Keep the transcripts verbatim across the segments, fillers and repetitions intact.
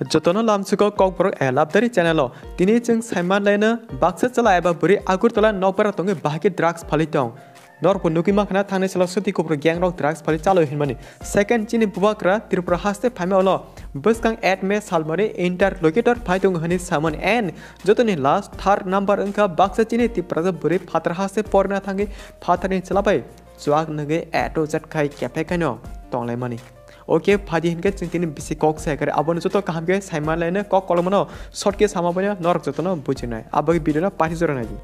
Jotono lamsugo Kokborok A Labdari channel o. Tini chwng saiman laino baksa chwla eba bwrwi Agartala nokbar tongwi bahai khe drugs phalwi tong. Norokbo nugwi mankha na thangnai salo swtwi kubur gang rok drugs phalwi chalwi hinmani. Second chini bubagra Tripura haste phaima ulo bwskang eight May salmani interlocutor phai tongo hwnwi samani and jotoni last third number wngkha baksa chini Tiprasa bwrwi phatar haste porna thangwi phatarni chwla bai chuak nugwi A to Z khai kephek khaino tonglaimani. Oke, phadi hinkhe chwng tini bisi kok sai kare abono joto kaham khe saiman laino kok kolomano short khe sama baino norok jotono bujinai. Abagwi video no pathi jora nai di.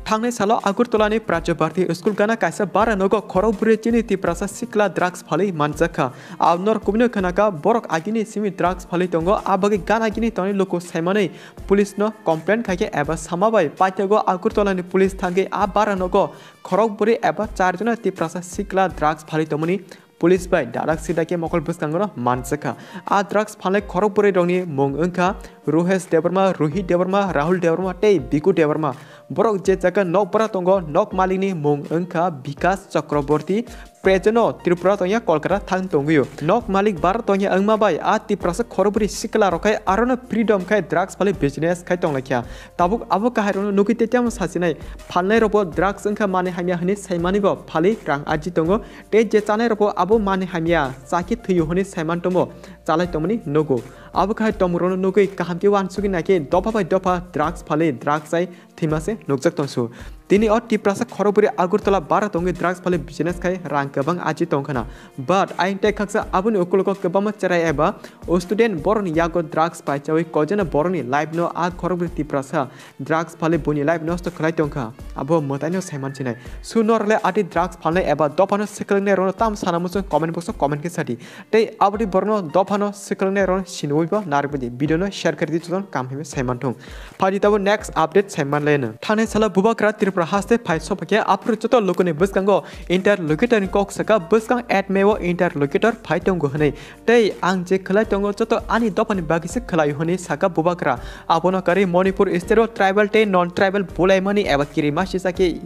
Thangnai salo Agartala ni Prajya Bharati School gana kaisa bara nogo khorok bwrwi chini Tiprasa sikla drugs phalwi manjakha. Abnor kubino khanaka borok agini simi drugs phalwi tongo, abagwi gana gini tongni luku saimanwi police no complain khaikhe eba sama bai paithago Agartala ni police thangwi a bara nogo khorok bwrwi eba char jona Tiprasa sikla drugs phalwi tongmani police bai dadak sida khe mokol bwskango no manjakha. A drugs phalnai khorok bwrwi rokni mung wngkha Ruhesh Debbarma, Ruhi Debbarma, Rahul Debbarma tei Biku Debbarma. Borok je jaga nok bara tongo, nok malikni mung wngkha Bikas Chakraborty. Present o Tripura tongya Kolkata thang tongwio. Nok malik bara tongya wngma bai a Tiprasa khorok bwrwi sikla rok khai arono freedom khai drugs phalwi business khai tonglaikha. Tabuk abo kahai rokno nugwi tei tamo sachinai phalnai rokbo drugs wngkha mani hamya hwnwi saimani bo phalwi rang arji tongo. Tei je chanai rokbo abo mani hamya chakhe thwio hwnwi saiman tongbo chalai tongmani nugo. Abo khai tongmung rokno nugwi kaham khe uansugwi naikhe dopha bai dopha drugs phalwi drugs chai thwima se nukjak tongsu. Tini o Tiprasa khorok bwrwi Agartala bara tongwi drugs phalwi business khai rang kwbang aji tongkhana. But ayang tei khaksa aboni ukulogo kwbangma cherai eba o student borokni yago drugs paichawi koijana borokni life no a khorok bwrwi Tiprasa drugs phalwi buini life nosto khlai tongkha. Abo mwtaino saiman sinai. Su norle ati drugs phalnai eba dophano swklangnai rokno tam sana muchung comment box o comment khe sadi. Tei aboni borokno dophano swklangnai rokno sinwi bo narwkdi. Video no share khardi jotono kam himwi saiman thung. Phadi tabo next update saiman laino. Thangnai salo bubagra Tripura haste phai sopakhe aphuru joto lukuni bwskango interlocutor ni kok saka bwskang eight May o interlocutor phai tongo hwnwi. Tei ang je khlai tongo joto ani dophani bagwi se khlai hwnwi saka bubagra. Abono karwi Manipur state o tribal tei non tribal bulaimani eba kirima sisakhe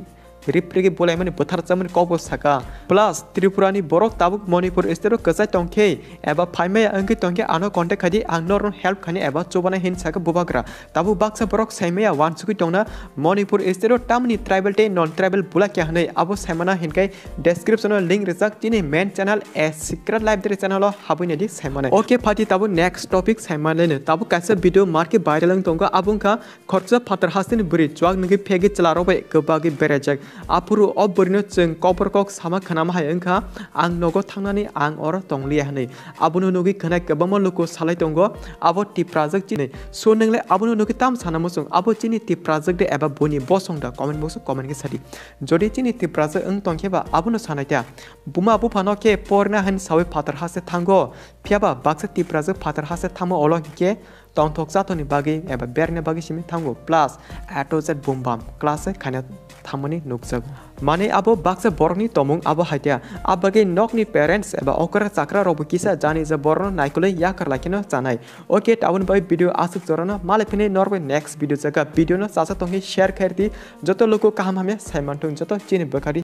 riprigwi bulaimani bwtharjakmani kokbo saka. Plus Tripura ni borok tabuk Manipur state o kwchai tongkhe eba phaimaya wngwi tongkhe ano contact khaidi ang norokno help khainai eba chubanai hin saka bubagra. Tabuk baksa borok saimaya uansugwi tongna Manipur state o tamni tribal tei non tribal bula kya hwnwi abo saimana hinkai description o link rijak tini main channel A Secret Library channel o habwi naidi saimanai. Oke phati tabuk next topic saimanlaino. Tabuk kaisa video market viral wng tongo abo wngkha Khoroksa phatar hasteni bwrwi chuak nugwi phegwi chwlarok bai kwbagwi beraijak. Aphuru o bwrwino chwng kokborok kok sama khnama hai wngkha, "Ang nogo thangnani ang oro tongliya," hwnwi. Abono nugwi khwnai kwbangma luku salai tongo, "Abo Tiprajwk chini." So, nwng le abono nugwi tamo sana muchung? Abo chini Tiprajwk de eba buini bosong da? Comment box o comment khe sadi. Jodi chini Tiprajwk wng tongkhe ba abono sanai ta. Buma buphano khe porna hwn sawi phatar haste thango. Phiyaba baksa Tiprajwk phatar haste thangma olo hinkhe tongthok chatoni bagwi eba berna bagwi simi thango, plus A to Z bum bam class se khaina thangmani nukjago. Mane abo baksa borokni tomung abo haikhe, abagwi nokni parents eba okra chakra rokbo kisa jani je borokno naikolwi yakar laikheno chanai. Oke, taboni bagwi video aswk jorano, malai phini norbai next video jaga. Video no chacha tongkhe share khairdi, joto luku kaham hamya saimanthung, joto chini bwkhadi.